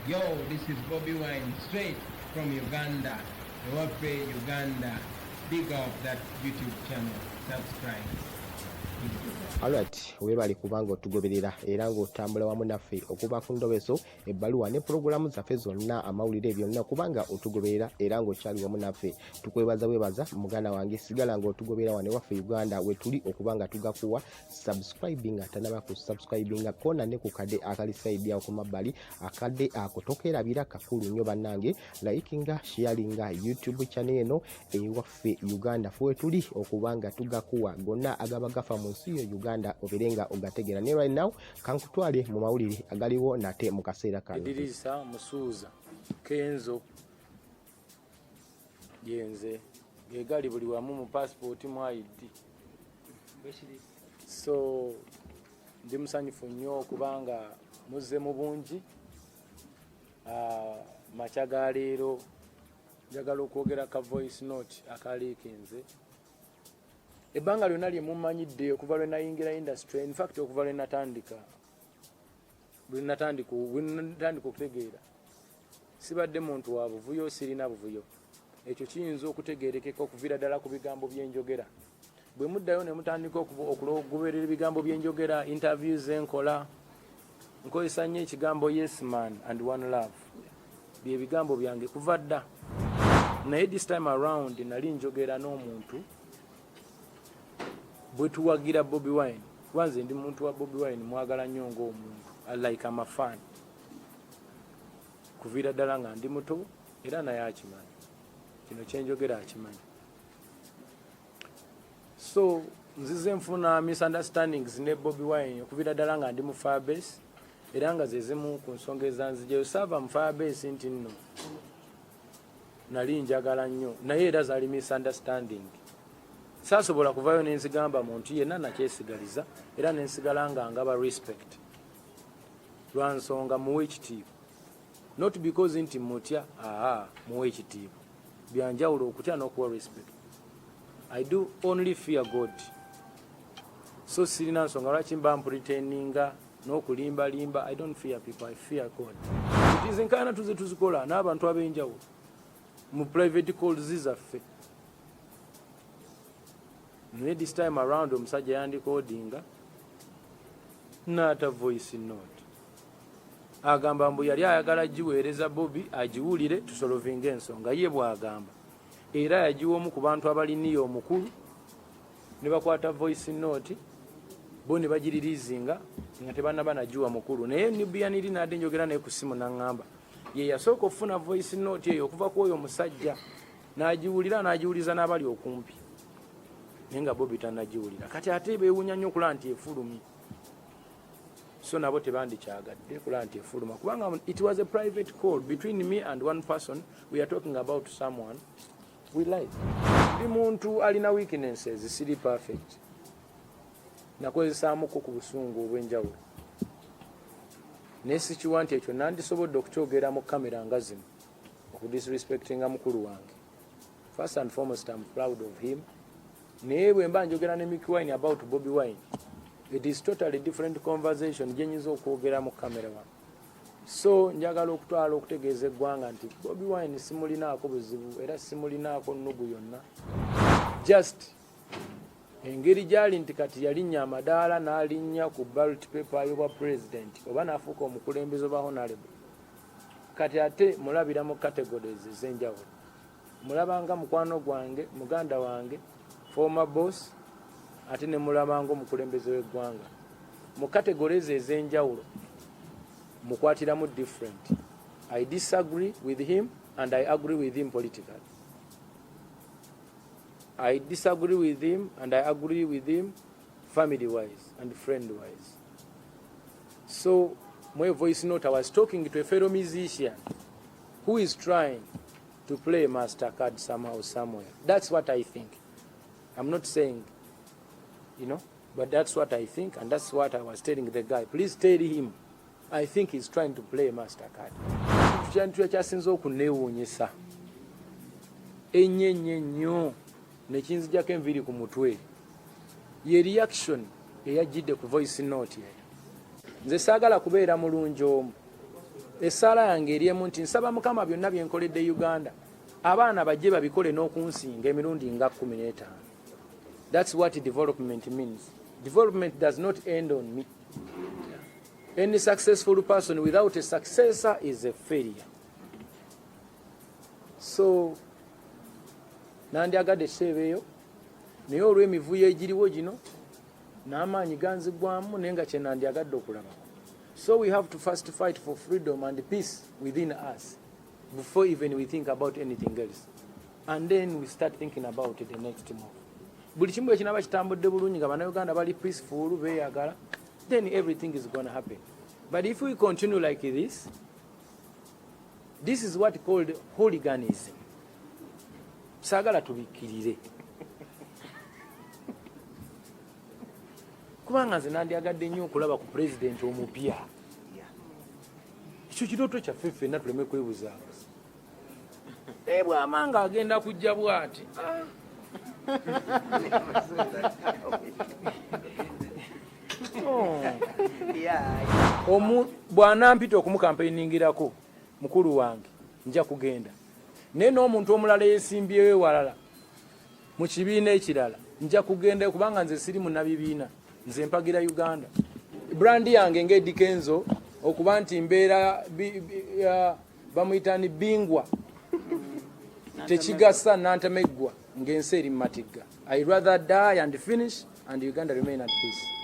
Yo, this is Bobi Wine straight from Uganda. Ewaffe Uganda. Big up that YouTube channel. Subscribe. Alright, weebale kubanga otugoberera era ng'otambula wamu naffe okuva ku ndobeso, ebbaluwa ne pulogulaamu zaffe zonna, amawulire, byonna, kubanga otugoberera era ng'okyali wamu naffe. Tukwebaza bwebaza, muganda wange. Sigala ng'otugoberera wano ewaffe Uganda wetuli okuba nga tugakuwa. Subscribing tanaba ku subscribinga, kona ne ku kadde akali side awo ku mabbali. Akadde ako tokerabira, kakulu nnyo bannange. Likinga, sharinga YouTube channel eno ewaffe Uganda. Fe wetuli okuba nga tugakuwa gonna agaba gafa mu nsi yo Uganda, obeere nga ogategeera. Ne right now kankutwale mu mawulire agaliwo nate mu kaseera kano. Edirisa Musuuza Kenzo, yenze gegali buli wamu mu passport, mu ID. So ndi musanyufu nnyo okubanga muzze mu bungi. Makya ga leero njagala okwogera ka voice note akaliikinze. Ebbanga lyonna lye mumanyidde okuva lwe nayingira industry, in fact okuva lwe natandika okutegeera, sibadde muntu wa buvuyo, sirina buvuyo. Ekyo kiyinza okutegeerekeka okuviira ddala ku bigambo byenjogera. Bwe muddayo ne mutandika okugoberera ebigambo byenjogera, interviews enkola, nkozesa nnyo ekigambo "yes man" and "one love", bye bigambo byange kuva dda. Naye this time around nali njogera n'omuntu bwe tuwagira Bobi Wine, kuba nze ndi muntu wa Bobi Wine, mwagala nnyo ng'omuntu, like am a fan kuviira ddala nga ndi muto, era naye akimanyi kino kyenjogera, akimanyi. So nzize nfuna misunderstandings ne Bobi Wine okuviira ddala nga ndi mu Firebase, era nga ze zimu ku nsonga ezanzijayo. Saava mu Firebase nti nno nali njagala nnyo, naye era zaali misunderstanding. Saasobola kuvayo nenzigamba muntu yenna, nakyesigaliza era nensigala nga ngaba respect lwa nsonga muwe ekitiibwa, not because nti mutya. Aa, muwe ekitiibwa byanjawulo, okutya n'okuwa respect. I do only fear God, so sirina nsonga lwaki mba mpretendinga n'okulimbalimba. I don't fear people, I fear God. Nti enkaayana tuze tuzikola n'abantu ab'enjawulo mu private calls zaffe, naye this time around omusajja yandikodinga n'ata voice note. Agamba mbu yali ayagala giweereza Bobi agiwulire tusolvinga ensonga ye bw'agamba, era yagiwa omu ku bantu abaliniyo omukulu ne bakwata voice note bo ne bagiririzinga nga tebannaba nagiwa mukulu. Naye Nubian Li nadde njogera naye ku ssimu, naŋŋamba ye yasooka okufuna voice note eyo okuva ku oyo omusajja, n'agiwulira, n'agiwuliza n'abali okumpi, naye nga Bobi tannagiwulira. Kati ate beewuunya nnyo okulaba nti efulumye, so nabo tebandikyagadde kulaba nti efuluma, kubanga it was a private call between me and one person. We are talking about someone we like. Ndi muntu alina weaknesses, siri perfect. Nakozesaamuko ku busungu obw'enjawulo, naye sikiwa nti ekyo nandisobodde okukyogera mu kamera nga zino okudisrespectinga mukulu wange. First and foremost, I'm proud of him. Naye bwe mba njogera ne Mikie Wine about Bobi Wine, it is totally different conversation gyenyinza okwogera mu kamera wano. So njagala okutwala okutegeeza eggwanga nti Bobi Wine simulinaako buzibu era simulinaako nnugu yonna, just engeri gyali nti kati yalinnya amadaala n'alinnya ku ballot paper y'obwa president oba n'afuuka omukulembeze oba honorable. Kati ate mulabira mu categories ez'enjawulo, mulabanga mukwano gwange, muganda wange, former boss, ate ne mulabanga omukulembeze w'eggwanga. Mu categories ez'enjawulo mukwatiramu different. I disagree with him and I agree with him politically. I disagree with him and I agree with him family wise and friend wise. So my voice note, I was talking to a fellow musician who is trying to play master card somehow, somewhere. That's what I think. I'm not saying, but that's what I think, and that's what I was telling the guy. Please tell him I think he's trying to play master card. Kintu ekyasinze okuneewuunyisa ennyo ennyo ennyo nekinzijako enviiri ku mutwe ye reaction eyajjidde ku voice note eyo. Nze saagala kubeera mulungi omu. Essaala yange eri emu nti nsaba Mukama byonna bye nkoledde Uganda abaana bajje babikole n'okunsinga emirundi nga 15. That's what development means. Development does not end on me. Any successful person without a successor is a failure. So nandyagadde seebeeyo naye olw'emivuyo egiriwo gino n'amaanyi ganzigwamu naye nga kye nandyagadde okulabako. So we have to first fight for freedom and peace within us before even we think about anything else. And then we start thinking about the next move. Buli kimu ekinaba kitambudde bulungi nga bannayuganda bali peaceful beeyagala, then everything is gonna happen. But if we continue like this, this is what called hooliganism. Saagala tubikkirire. Kubanga nze nandyagadde nnyo okulaba ku pulezidenti omupya. Ekyo kirooto kyaffe ffenna tuleme kwebuzaabuza. Naye bw'ama nga agenda kujja bw'ati. Ah. Oh. Bw'anampita okumukampeiningirako mukulu wange nja kugenda, naye n'omuntu omulala yesimbyewo ewalala mu kibiina ekirala nja kugenda, kubanga nze siri munnabibiina, nze mpagira Uganda. Brand yange nga Eddy Kenzo okuba nti mbeera bamuyita ni bingwa tekigasa nantameggwa ng'ensi eri mu matigga. I rather die and finish and Uganda remain at peace.